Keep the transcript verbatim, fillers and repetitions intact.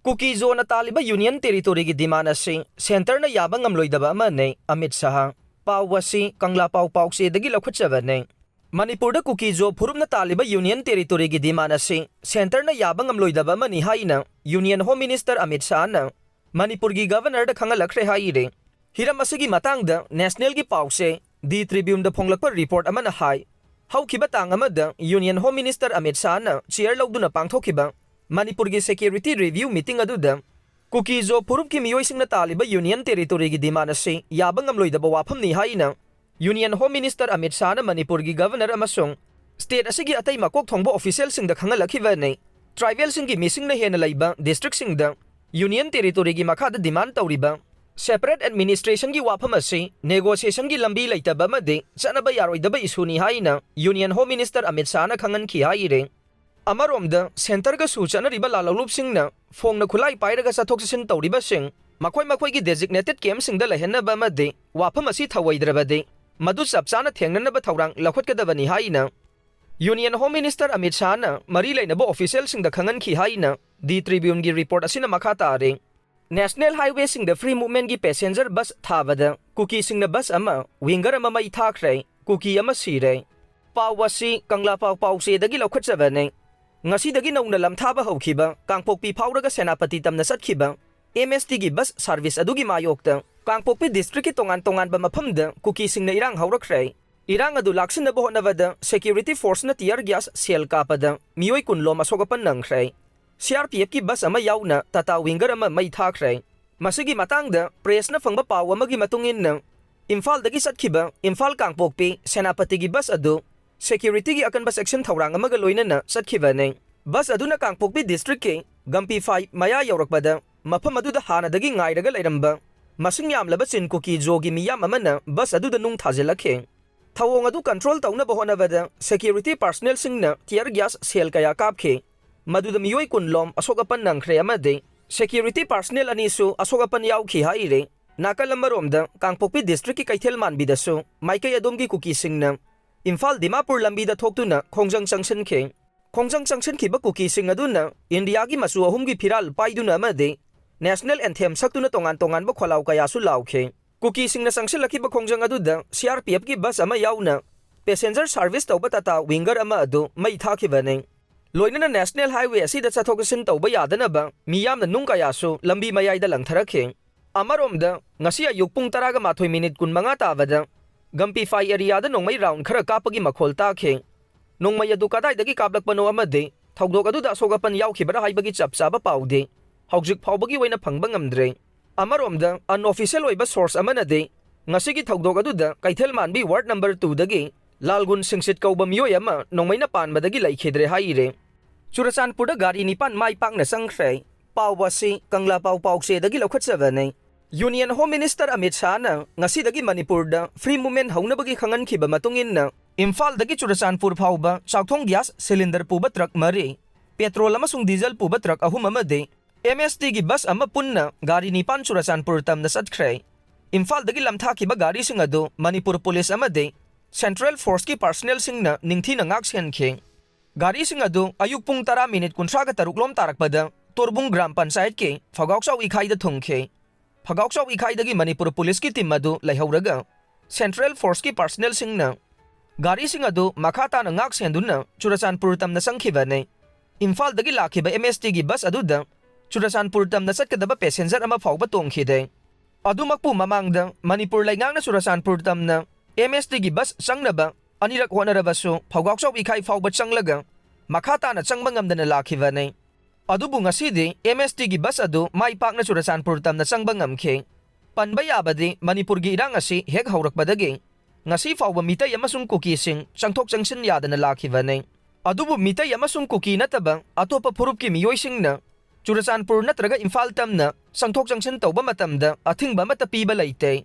ꯀꯨꯀꯤ ꯖꯣꯅ ꯇꯥꯜꯂꯤꯕ union ꯇꯦꯔꯤꯇꯣꯔꯤꯒꯤ ꯗꯤꯃꯥꯟ ꯑꯁꯤ ꯁꯦꯟꯇꯔꯅ ꯌꯥꯕ ꯉꯝꯂꯣꯏꯗꯕ ꯑꯃꯅꯤ, ꯑꯃꯤꯠ ꯁꯍꯥ꯫ ꯄꯥꯎ ꯑꯁꯤ ꯀꯪꯂꯥ ꯄꯥꯎ ꯄꯥꯎꯆꯦꯗꯒꯤ ꯂꯧꯈꯠꯆꯕꯅꯤ꯫ ꯃꯅꯤꯄꯨꯔꯗ ꯀꯨꯀꯤ ꯖꯣ ꯐꯨꯔꯨꯞꯅ ꯇꯥꯜꯂꯤꯕ ꯌꯨꯅꯤꯌꯟ ꯇꯦꯔꯤꯇꯣꯔꯤꯒꯤ ꯗꯤꯃꯥꯟ ꯑꯁꯤ ꯁꯦꯟꯇꯔꯅ ꯌꯥꯕ ꯉꯝꯂꯣꯏꯗꯕ ꯑꯃꯅꯤ ꯍꯥꯏꯅ ꯌꯨꯅꯤꯌꯟ ꯍꯣꯝ ꯃꯤꯅꯤꯁꯇꯔ ꯑꯃꯤꯠ ꯁꯍꯥꯅ ꯃꯅꯤꯄꯨꯔꯒꯤ ꯒꯚꯔꯅꯔꯗ ꯈꯪꯍꯜꯂꯛꯈ꯭ꯔꯦ ꯍꯥꯏꯔꯤ꯫ ꯍꯤꯔꯝ ꯑꯁꯤꯒꯤ ꯃꯇꯥꯡꯗ ꯅꯦꯁꯅꯦꯜꯒꯤ ꯄꯥꯎꯆꯦ ꯗꯤ ꯇ꯭ꯔꯤꯕ꯭ꯌꯨꯟꯗ ꯐꯣꯡꯂꯛꯄ ꯔꯤꯄꯣꯔꯠ ꯑꯃꯅ ꯍꯥꯏ, ꯍꯧꯈꯤꯕ ꯇꯥꯡ ꯑꯃꯗ ꯌꯨꯅꯤꯌꯟ ꯍꯣꯝ ꯃꯤꯅꯤꯁꯇꯔ ꯑꯃꯤꯠ ꯁꯍꯥꯅ ꯆꯤꯌꯔ ꯂꯧꯗꯨꯅ ꯄꯥꯡꯊꯣꯛꯈꯤꯕ ꯃꯅꯤꯄꯨꯔꯒꯤ ꯁꯦꯀ꯭ꯌꯨꯔꯤꯇꯤ ꯔꯤꯚ꯭ꯌꯨ ꯃꯤꯇꯤꯡ ꯑꯗꯨꯗ ꯀꯨꯀꯤ ꯖꯣ ꯐꯨꯔꯨꯞꯀꯤ ꯃꯤꯑꯣꯏꯁꯤꯡꯅ ꯇꯥꯜꯂꯤꯕ ꯌꯨꯅꯤꯌꯟ ꯇꯦꯔꯤꯇꯣꯔꯤꯒꯤ ꯗꯤꯃꯥꯟ ꯑꯁꯤ ꯌꯥꯕ ꯉꯝꯂꯣꯏꯗꯕ ꯋꯥꯐꯝꯅꯤ ꯍꯥꯏꯅ ꯌꯨꯅꯤꯌꯟ ꯍꯣꯝ ꯃꯤꯅꯤꯁꯇꯔ ꯑꯃꯤꯠ ꯁꯍꯥꯅ ꯃꯅꯤꯄꯨꯔꯒꯤ ꯒꯚꯔꯅꯔ ꯑꯃꯁꯨꯡ ꯁ꯭ꯇꯦꯠ ꯑꯁꯤꯒꯤ ꯑꯇꯩ ꯃꯀꯣꯛ ꯊꯣꯡꯕ ꯑꯣꯐꯤꯁꯤꯌꯦꯜꯁꯤꯡꯗ ꯈꯪꯍꯜꯂꯛꯈꯤꯕꯅꯤ꯫ ꯇ꯭ꯔꯥꯏꯕꯦꯜꯁꯤꯡꯒꯤ ꯃꯤꯁꯤꯡꯅ ꯍꯦꯟꯅ ꯂꯩꯕ ꯗꯤꯁꯇ꯭ꯔꯤꯛꯁꯤꯡꯗ ꯌꯨꯅꯤꯌꯟ ꯇꯦꯔꯤꯇꯣꯔꯤꯒꯤ ꯃꯈꯥꯗ ꯗꯤꯃꯥꯟ ꯇꯧꯔꯤꯕ ꯁꯦꯄꯔꯦꯠ ꯑꯦꯗꯃꯤꯅꯤꯁꯇ꯭ꯔꯦꯁꯟꯒꯤ ꯋꯥꯐꯝ ꯑꯁꯤ ꯅꯦꯒꯣꯁꯤꯌꯦꯁꯟꯒꯤ ꯂꯝꯕꯤ ꯂꯩꯇꯕ ꯑꯃꯗꯤ ꯆꯠꯅꯕ ꯌꯥꯔꯣꯏꯗꯕ ꯏꯁꯨꯅꯤ ꯍꯥꯏꯅ ꯌꯨꯅꯤꯌꯟ ꯍꯣꯝ ꯃꯤꯅꯤꯁꯇꯔ ꯑꯃꯤꯠ ꯁꯍꯥꯅ ꯈꯪꯍꯟꯈꯤ ꯍꯥꯏꯔꯤ꯫ ꯑꯃꯔꯣꯝꯗ, ꯁꯦꯟꯇꯔꯒꯁꯨ ꯆꯠꯅꯔꯤꯕ ꯂꯥꯜꯍꯧꯂꯨꯞꯁꯤꯡꯅ ꯐꯣꯡꯅ ꯈꯨꯠꯂꯥꯏ ꯄꯥꯏꯔꯒ ꯆꯠꯊꯣꯛ ꯆꯠꯁꯤꯟ ꯇꯧꯔꯤꯕꯁꯤꯡ ꯃꯈꯣꯏ ꯃꯈꯣꯏꯒꯤ ꯗꯦꯖꯤꯒꯅꯦꯇꯦꯗ ꯀꯦꯝꯞꯁꯤꯡꯗ ꯂꯩꯍꯟꯅꯕ ꯑꯃꯗꯤ ꯋꯥꯐꯝ ꯑꯁꯤ ꯊꯧꯑꯣꯏꯗ꯭ꯔꯕꯗꯤ ꯃꯗꯨ ꯆꯞ ꯆꯥꯅ ꯊꯦꯡꯅꯅꯕ ꯊꯧꯔꯥꯡ ꯂꯧꯈꯠꯀꯗꯕꯅꯤ ꯍꯥꯏꯅ ꯌꯨꯅꯤꯌꯟ ꯍꯣꯝ ꯃꯤꯅꯤꯁꯇꯔ ꯑꯃꯤꯠ ꯁꯍꯥꯅ ꯃꯔꯤ ꯂꯩꯅꯕ ꯑꯣꯐꯤꯁꯤꯌꯦꯜꯁꯤꯡꯗ ꯈꯪꯍꯟꯈꯤ ꯍꯥꯏꯅ ꯗꯤ ꯇ꯭ꯔꯤꯕ꯭ꯌꯨꯟꯒꯤ ꯔꯤꯄꯣꯔꯠ ꯑꯁꯤꯅ ꯃꯈꯥ ꯇꯥꯔꯤ꯫ ꯅꯦꯁꯅꯦꯜ ꯍꯥꯏꯋꯦꯁꯤꯡꯗ ꯐ꯭ꯔꯤ ꯃꯨꯚꯃꯦꯟꯠꯀꯤ ꯄꯦꯁꯦꯟꯖꯔ ꯕꯁ ꯊꯥꯕꯗ ꯀꯨꯀꯤꯁꯤꯡꯅ ꯕꯁ ꯑꯃ, ꯋꯤꯡꯒꯔ ꯑꯃ ꯃꯩ ꯊꯥꯈ꯭ꯔꯦ, ꯀꯨꯀꯤ ꯑꯃ ꯁꯤꯔꯦ꯫ ꯄꯥꯎ ꯑꯁꯤ ꯀꯪꯂꯥ ꯄꯥꯎ ꯄꯥꯎꯆꯦꯗꯒꯤ ꯂꯧꯈꯠꯆꯕꯅꯤ꯫ ꯉꯁꯤꯗꯒꯤ ꯅꯧꯅ ꯂꯝꯊꯥꯕ ꯍꯧꯈꯤꯕ ꯀꯥꯡꯄꯣꯛꯄꯤ ꯐꯥꯎꯔꯒ ꯁꯦꯅꯥꯄꯇꯤ ꯇꯝꯅ ꯆꯠꯈꯤꯕ ꯑꯦꯝ ꯑꯦꯁ ꯇꯤꯒꯤ ꯕꯁ ꯁꯥꯔꯚꯤꯁ ꯑꯗꯨꯒꯤ ꯃꯥꯌꯣꯛꯇ ꯀꯥꯡꯄꯣꯛꯄꯤ ꯗꯤꯁꯇ꯭ꯔꯤꯛꯀꯤ ꯇꯣꯉꯥꯟ ꯇꯣꯉꯥꯟꯕ ꯃꯐꯝꯗ ꯀꯨꯀꯤꯁꯤꯡꯅ ꯏꯔꯥꯡ ꯍꯧꯔꯛꯈ꯭ꯔꯦ꯫ ꯏꯔꯥꯡ ꯑꯗꯨ ꯂꯥꯛꯁꯤꯟꯅꯕ ꯍꯣꯠꯅꯕꯗ ꯁꯦꯀ꯭ꯌꯨꯔꯤꯇꯤ ꯐꯣꯔꯁꯅ ꯇꯤꯌꯔ ꯒ꯭ꯌꯥꯁ ꯁꯦꯜ ꯀꯥꯞꯄꯗ ꯃꯤꯑꯣꯏ ꯀꯨꯟ ꯂꯣꯝ ꯑꯁꯣꯛ ꯑꯄꯟ ꯅꯪꯈ꯭ꯔꯦ꯫ ꯁꯤ ꯑꯥꯔ ꯄꯤ ꯑꯦꯐꯀꯤ ꯕꯁ ꯑꯃ ꯌꯥꯎꯅ ꯇꯥꯇꯥ ꯋꯤꯡꯒꯔ ꯑꯃ ꯃꯩ ꯊꯥꯈ꯭ꯔꯦ꯫ ꯃꯁꯤꯒꯤ ꯃꯇꯥꯡꯗ ꯄ꯭ꯔꯦꯁꯅ ꯐꯪꯕ ꯄꯥꯎ ꯑꯃꯒꯤ ꯃꯇꯨꯡ ꯏꯟꯅ, ꯏꯝꯐꯥꯜꯗꯒꯤ ꯆꯠꯈꯤꯕ ꯏꯝꯐꯥꯜ ꯀꯥꯡꯄꯣꯛꯄꯤ ꯁꯦꯅꯥꯄꯇꯤꯒꯤ ꯕꯁ ꯑꯗꯨ ꯁꯦꯀ꯭ꯌꯨꯔꯤꯇꯤꯒꯤ ꯑꯀꯟꯕ ꯆꯦꯛꯁꯤꯟ ꯊꯧꯔꯥꯡ ꯑꯃꯒ ꯂꯣꯏꯅꯅ ꯆꯠꯈꯤꯕꯅꯤ꯫ ꯕꯁ ꯑꯗꯨꯅ ꯀꯥꯡꯄꯣꯛꯄꯤ ꯗꯤꯁꯇ꯭ꯔꯤꯛꯀꯤ ꯒꯝꯄꯤꯐꯥꯏ ꯃꯌꯥ ꯌꯧꯔꯛꯄꯗ ꯃꯐꯝ ꯑꯗꯨꯗ ꯍꯥꯟꯅꯗꯒꯤ ꯉꯥꯏꯔꯒ ꯂꯩꯔꯝꯕ ꯃꯁꯤꯡ ꯌꯥꯝꯂꯕ ꯆꯤꯟ ꯀꯨꯀꯤ ꯖꯣꯒꯤ ꯃꯤꯌꯥꯝ ꯑꯃꯅ ꯕꯁ ꯑꯗꯨꯗ ꯅꯨꯡ ꯊꯥꯖꯤꯜꯂꯛꯈꯤ꯫ ꯊꯧꯑꯣꯡ ꯑꯗꯨ ꯀꯟꯇ꯭ꯔꯣꯜ ꯇꯧꯅꯕ ꯍꯣꯠꯅꯕꯗ ꯁꯦꯀ꯭ꯌꯨꯔꯤꯇꯤ ꯄꯥꯔꯁꯅꯦꯜꯁꯤꯡꯅ ꯇꯤꯌꯔ ꯒ꯭ꯌꯥꯁ ꯁꯦꯜ ꯀꯌꯥ ꯀꯥꯞꯈꯤ꯫ ꯃꯗꯨꯗ ꯃꯤꯑꯣꯏ ꯀꯨꯟ ꯂꯣꯝ ꯑꯁꯣꯛ ꯑꯄꯟ ꯅꯪꯈ꯭ꯔꯦ ꯑꯃꯗꯤ ꯁꯦꯀ꯭ꯌꯨꯔꯤꯇꯤ ꯄꯥꯔꯁꯅꯦꯜ ꯑꯅꯤꯁꯨ ꯑꯁꯣꯛ ꯑꯄꯟ ꯌꯥꯎꯈꯤ ꯍꯥꯏꯔꯤ꯫ ꯅꯥꯀꯜ ꯑꯃꯔꯣꯝꯗ, ꯀꯥꯡꯄꯣꯛꯄꯤ ꯗꯤꯁꯇ꯭ꯔꯤꯛꯀꯤ ꯀꯩꯊꯦꯜ ꯃꯥꯟꯕꯤꯗꯁꯨ ꯃꯥꯏꯀꯩ ꯑꯗꯣꯝꯒꯤ ꯀꯨꯀꯤꯁꯤꯡꯅ ꯏꯝꯐꯥꯜ ꯗꯤꯃꯥꯄꯨꯔ ꯂꯝꯕꯤꯗ ꯊꯣꯛꯇꯨꯅ ꯈꯣꯡꯖꯪ ꯆꯪꯁꯤꯟꯈꯤ꯫ ꯈꯣꯡꯖꯪ ꯆꯪꯁꯤꯟꯈꯤꯕ ꯀꯨꯀꯤꯁꯤꯡ ꯑꯗꯨꯅ ꯏꯟꯗꯤꯌꯥꯒꯤ ꯃꯆꯨ ꯑꯍꯨꯝꯒꯤ ꯐꯤꯔꯥꯜ ꯄꯥꯏꯗꯨꯅ ꯑꯃꯗꯤ ꯅꯦꯁꯅꯦꯜ ꯑꯦꯟꯊꯦꯝ ꯁꯛꯇꯨꯅ ꯇꯣꯉꯥꯟ ꯇꯣꯉꯥꯟꯕ ꯈꯣꯜꯂꯥꯎ ꯀꯌꯥꯁꯨ ꯂꯥꯎꯈꯤ꯫ ꯀꯨꯀꯤꯁꯤꯡꯅ ꯆꯪꯁꯤꯜꯂꯛꯈꯤꯕ ꯈꯣꯡꯖꯪ ꯑꯗꯨꯗ ꯁꯤ ꯑꯥꯔ ꯄꯤ ꯑꯦꯐꯀꯤ ꯕꯁ ꯑꯃ ꯌꯥꯎꯅ ꯄꯦꯁꯦꯟꯖꯔ ꯁꯥꯔꯚꯤꯁ ꯇꯧꯕ ꯇꯥꯇꯥ ꯋꯤꯡꯒꯔ ꯑꯃ ꯑꯗꯨ ꯃꯩ ꯊꯥꯈꯤꯕꯅꯤ꯫ ꯂꯣꯏꯅꯅ ꯅꯦꯁꯅꯦꯜ ꯍꯥꯏꯋꯦ ꯑꯁꯤꯗ ꯆꯠꯊꯣꯛ ꯆꯠꯁꯤꯟ ꯇꯧꯕ ꯌꯥꯗꯅꯕ ꯃꯤꯌꯥꯝꯅ ꯅꯨꯡ ꯀꯌꯥꯁꯨ ꯂꯝꯕꯤ ꯃꯌꯥꯏꯗ ꯂꯪꯊꯔꯛꯈꯤ꯫ ꯑꯃꯔꯣꯝꯗ, ꯉꯁꯤ ꯑꯌꯨꯛ ꯄꯨꯡ ꯇꯔꯥꯒ ꯃꯥꯊꯣꯏ ꯃꯤꯅꯤꯠ ꯀꯨꯟꯃꯉꯥ ꯇꯥꯕꯗ ꯒꯝꯄꯤꯐꯥꯏ ꯑꯦꯔꯤꯌꯥꯗ ꯅꯣꯡꯃꯩ ꯔꯥꯎꯟ ꯈꯔ ꯀꯥꯞꯄꯒꯤ ꯃꯈꯣꯜ ꯇꯥꯈꯤ꯫ ꯅꯣꯡꯃꯩ ꯑꯗꯨ ꯀꯗꯥꯏꯗꯒꯤ ꯀꯥꯞꯂꯛꯄꯅꯣ ꯑꯃꯗꯤ ꯊꯧꯗꯣꯛ ꯑꯗꯨꯗ ꯑꯁꯣꯛ ꯑꯄꯟ ꯌꯥꯎꯈꯤꯕ꯭ꯔꯥ ꯍꯥꯏꯕꯒꯤ ꯆꯞ ꯆꯥꯕ ꯄꯥꯎꯗꯤ ꯍꯧꯖꯤꯛ ꯐꯥꯎꯕꯒꯤ ꯑꯣꯏꯅ ꯐꯪꯕ ꯉꯝꯗ꯭ꯔꯦ꯫ ꯑꯃꯔꯣꯝꯗ, ꯑꯟꯑꯣꯐꯤꯁꯤꯌꯦꯜ ꯑꯣꯏꯕ ꯁꯣꯔꯁ ꯑꯃꯅꯗꯤ ꯉꯁꯤꯒꯤ ꯊꯧꯗꯣꯛ ꯑꯗꯨꯗ ꯀꯩꯊꯦꯜ ꯃꯥꯟꯕꯤ ꯋꯥꯔꯗ ꯅꯝꯕꯔ ꯇꯨꯗꯒꯤ ꯂꯥꯜꯒꯨꯟ ꯁꯤꯡꯁꯤꯠ ꯀꯧꯕ ꯃꯤꯑꯣꯏ ꯑꯃ ꯅꯣꯡꯃꯩꯅ ꯄꯥꯟꯕꯗꯒꯤ ꯂꯩꯈꯤꯗ꯭ꯔꯦ ꯍꯥꯏꯔꯤ꯫ ꯆꯨꯔꯆꯥꯟꯄꯨꯔꯗ ꯒꯥꯔꯤ ꯅꯤꯄꯥꯟ ꯃꯥꯏ ꯄꯥꯛꯅ ꯆꯪꯈ꯭ꯔꯦ꯫ ꯄꯥꯎ ꯑꯁꯤ ꯀꯪꯂꯥ ꯄꯥꯎ ꯄꯥꯎꯆꯦꯗꯒꯤ ꯂꯧꯈꯠꯆꯕꯅꯤ꯫ ꯌꯨꯅꯤꯌꯟ ꯍꯣꯝ ꯃꯤꯅꯤꯁꯇꯔ ꯑꯃꯤꯠ ꯁꯥꯍꯅ ꯉꯁꯤꯗꯒꯤ ꯃꯅꯤꯄꯨꯔꯗ ꯐ꯭ꯔꯤ ꯃꯨꯚꯃꯦꯟ ꯍꯧꯅꯕꯒꯤ ꯈꯪꯍꯟꯈꯤꯕ ꯃꯇꯨꯡ ꯏꯟꯅ ꯏꯝꯐꯥꯜꯗꯒꯤ ꯆꯨꯔꯆꯥꯟꯄꯨꯔ ꯐꯥꯎꯕ ꯆꯥꯛꯊꯣꯡ ꯒ꯭ꯌꯥꯁ ꯁꯤꯂꯤꯟꯗꯔ ꯄꯨꯕ ꯇ꯭ꯔꯛ ꯃꯔꯤ, ꯄꯦꯇ꯭ꯔꯣꯜ ꯑꯃꯁꯨꯡ ꯗꯤꯖꯜ ꯄꯨꯕ ꯇ꯭ꯔꯛ ꯑꯍꯨꯝ ꯑꯃꯗꯤ ꯑꯦꯝ ꯑꯦꯁ ꯇꯤꯒꯤ ꯕꯁ ꯑꯃ ꯄꯨꯟꯅ ꯒꯥꯔꯤ ꯅꯤꯄꯥꯟ ꯆꯨꯔꯆꯥꯟꯄꯨꯔ ꯇꯝꯅ ꯆꯠꯈ꯭ꯔꯦ꯫ ꯏꯝꯐꯥꯜꯗꯒꯤ ꯂꯝꯊꯥꯈꯤꯕ ꯒꯥꯔꯤꯁꯤꯡ ꯑꯗꯨ ꯃꯅꯤꯄꯨꯔ ꯄꯨꯂꯤꯁ ꯑꯃꯗꯤ ꯁꯦꯟꯇ꯭ꯔꯦꯜ ꯐꯣꯔꯁꯀꯤ ꯄꯥꯔꯁꯅꯦꯜꯁꯤꯡꯅ ꯅꯤꯡꯊꯤꯅ ꯉꯥꯛ ꯁꯦꯟꯈꯤ꯫ ꯒꯥꯔꯤꯁꯤꯡ ꯑꯗꯨ ꯑꯌꯨꯛ ꯄꯨꯡ ꯇꯔꯥ ꯃꯤꯅꯤꯠ ꯀꯨꯟꯊ꯭ꯔꯥꯒ ꯇꯔꯨꯛ ꯂꯣꯝ ꯇꯥꯔꯛꯄꯗ ꯇꯣꯔꯕꯨꯡ ꯒ꯭ꯔꯥꯝ ꯄꯟꯆꯥꯌꯠꯀꯤ ꯐꯒꯥꯎꯆꯥꯎ ꯏꯈꯥꯏꯗ ꯊꯨꯡꯈꯤ꯫ ꯐꯒꯥꯎꯆꯥꯎ ꯏꯈꯥꯏꯗꯒꯤ ꯃꯅꯤꯄꯨꯔ ꯄꯨꯂꯤꯁꯀꯤ ꯇꯤꯝ ꯑꯗꯨ ꯂꯩꯍꯧꯔꯒ ꯁꯦꯟꯇ꯭ꯔꯦꯜ ꯐꯣꯔꯁꯀꯤ ꯄꯥꯔꯁꯅꯦꯜꯁꯤꯡꯅ ꯒꯥꯔꯤꯁꯤꯡ ꯑꯗꯨ ꯃꯈꯥ ꯇꯥꯅ ꯉꯥꯛ ꯁꯦꯟꯗꯨꯅ ꯆꯨꯔꯆꯥꯟꯄꯨꯔ ꯇꯝꯅ ꯆꯪꯈꯤꯕꯅꯤ꯫ ꯏꯝꯐꯥꯜꯗꯒꯤ ꯂꯥꯛꯈꯤꯕ ꯑꯦꯝ ꯑꯦꯁ ꯇꯤꯒꯤ ꯕꯁ ꯑꯗꯨꯗ ꯆꯨꯔꯆꯥꯟꯄꯨꯔ ꯇꯝꯅ ꯆꯠꯀꯗꯕ ꯄꯦꯁꯦꯟꯖꯔ ꯑꯃ ꯐꯥꯎꯕ ꯇꯣꯡꯈꯤꯗꯦ꯫ ꯑꯗꯨꯃꯛꯄꯨ ꯃꯃꯥꯡꯗ ꯃꯅꯤꯄꯨꯔ ꯂꯩꯉꯥꯛꯅ ꯆꯨꯔꯆꯥꯟꯄꯨꯔ ꯇꯝꯅ ꯑꯦꯝ ꯑꯦꯁ ꯇꯤꯒꯤ ꯕꯁ ꯆꯪꯅꯕ ꯑꯅꯤꯔꯛ ꯍꯣꯠꯅꯔꯕꯁꯨ ꯐꯧꯒꯥꯎꯆꯥꯎ ꯏꯈꯥꯏ ꯐꯥꯎꯕ ꯆꯪꯂꯒ ꯃꯈꯥ ꯇꯥꯅ ꯆꯪꯕ ꯉꯝꯗꯅ ꯂꯥꯛꯈꯤꯕꯅꯤ꯫ ꯑꯗꯨꯕꯨ ꯉꯁꯤꯗꯤ ꯑꯦꯝ ꯑꯦꯁ ꯇꯤꯒꯤ ꯕꯁ ꯑꯗꯨ ꯃꯥꯏ ꯄꯥꯛꯅ ꯆꯨꯔꯆꯥꯟꯄꯨꯔ ꯇꯝꯅ ꯆꯪꯕ ꯉꯝꯈꯤ꯫ ꯄꯟꯕ ꯌꯥꯕꯗꯤ ꯃꯅꯤꯄꯨꯔꯒꯤ ꯏꯔꯥꯡ ꯑꯁꯤ ꯍꯦꯛ ꯍꯧꯔꯛꯄꯗꯒꯤ ꯉꯁꯤ ꯐꯥꯎꯕ ꯃꯤꯇꯩ ꯑꯃꯁꯨꯡ ꯀꯨꯀꯤꯁꯤꯡ ꯆꯪꯊꯣꯛ ꯆꯪꯁꯤꯟ ꯌꯥꯗꯅ ꯂꯥꯛꯈꯤꯕꯅꯤ꯫ ꯑꯗꯨꯕꯨ ꯃꯤꯇꯩ ꯑꯃꯁꯨꯡ ꯀꯨꯀꯤ ꯅꯠꯇꯕ ꯑꯇꯣꯞꯄ ꯐꯨꯔꯨꯞꯀꯤ ꯃꯤꯑꯣꯏꯁꯤꯡꯅ ꯆꯨꯔꯆꯥꯟꯄꯨꯔ ꯅꯠꯇ꯭ꯔꯒ ꯏꯝꯐꯥꯜ ꯇꯝꯅ ꯆꯪꯊꯣꯛ ꯆꯪꯁꯤꯟ ꯇꯧꯕ ꯃꯇꯝꯗ ꯑꯊꯤꯡꯕ ꯑꯃꯠꯇ ꯄꯤꯕ ꯂꯩꯇꯦ꯫